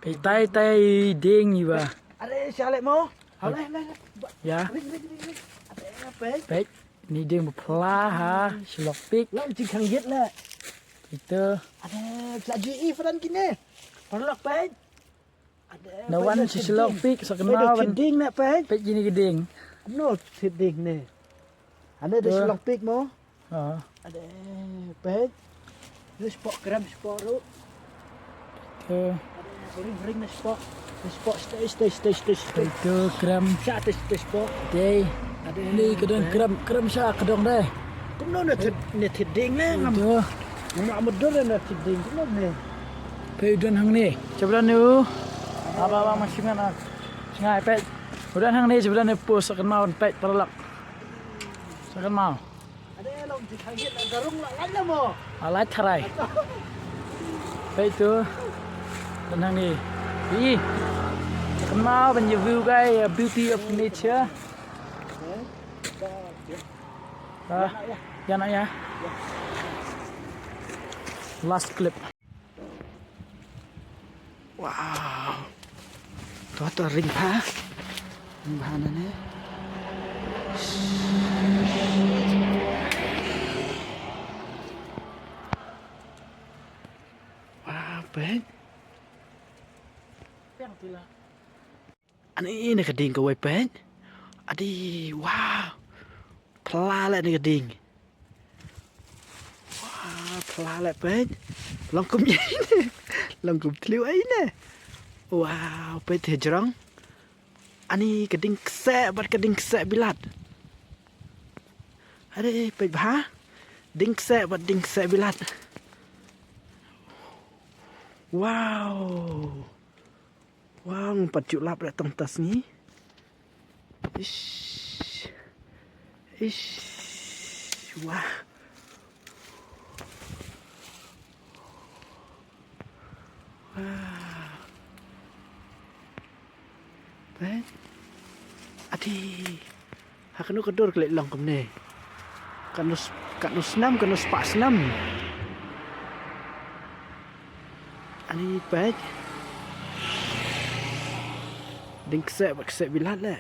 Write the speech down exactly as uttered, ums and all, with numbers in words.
Peit tai tai dieng iba. Are shalek mo. Hale le le. Ya. Ring ring ring ring. Are peit. Peit ni dieng ba phla ha. Shalok pik. Long jing khang yit le. Ito. Are pla ji i fran kine. Paralok peit. Nawan shi shalok pik sa kynmaw ban. Ding na peit. Peit jini ka ding. No thit ding ne. Ane da shalok pik mo. Ade peit. Ni spok kram spok ru. Ring ring ni spok. Ni spok stay stay stei stei stei. Peit tu kram. Sha stei stei spok. Dei. Ade. Ni ka dong kram kram sha ka dong dei. Kumno ne thit ne thit ding ne ngam. Ngam amat dur ne thit ding kumno ne. Peit u don hangne. Chapdan u. Aba aba masih mana. Sngai peit. U don hangne chapdan u pus sa kynmaw peit paralok. Sa kynmaw. Ade long ti khang yit la garung la lai la mo. La lai tharai. Peit tu. Don hangne. Ih. Sa kynmaw ban ïa view kai, uh, beauty of nature. Ah, ya na ya. Last clip. Wow. To to ring pha. Ring pha na ne. Wow, peit. Ani ne ka ding kawei peit. Adi, wow. Phla le ne ka ding. Wow, phla le peit. Long kum ïa ne. Long kum tliu ai ne. Wow, peit te jrong. Ani ka ding kseh bad ka ding kseh bilat. Are peit bha. Ding kseh bad ding kseh bilat. Wow. Wow, ngam pat ju lap re tang ta sngi. Ish. Ish. Wah. Wah. Peit. Adi. Ha kano ka dur ka leh long kumne. Kano s-, kano snam, kano spah snam. Ani peit. Ding kseh bad kseh bilat le.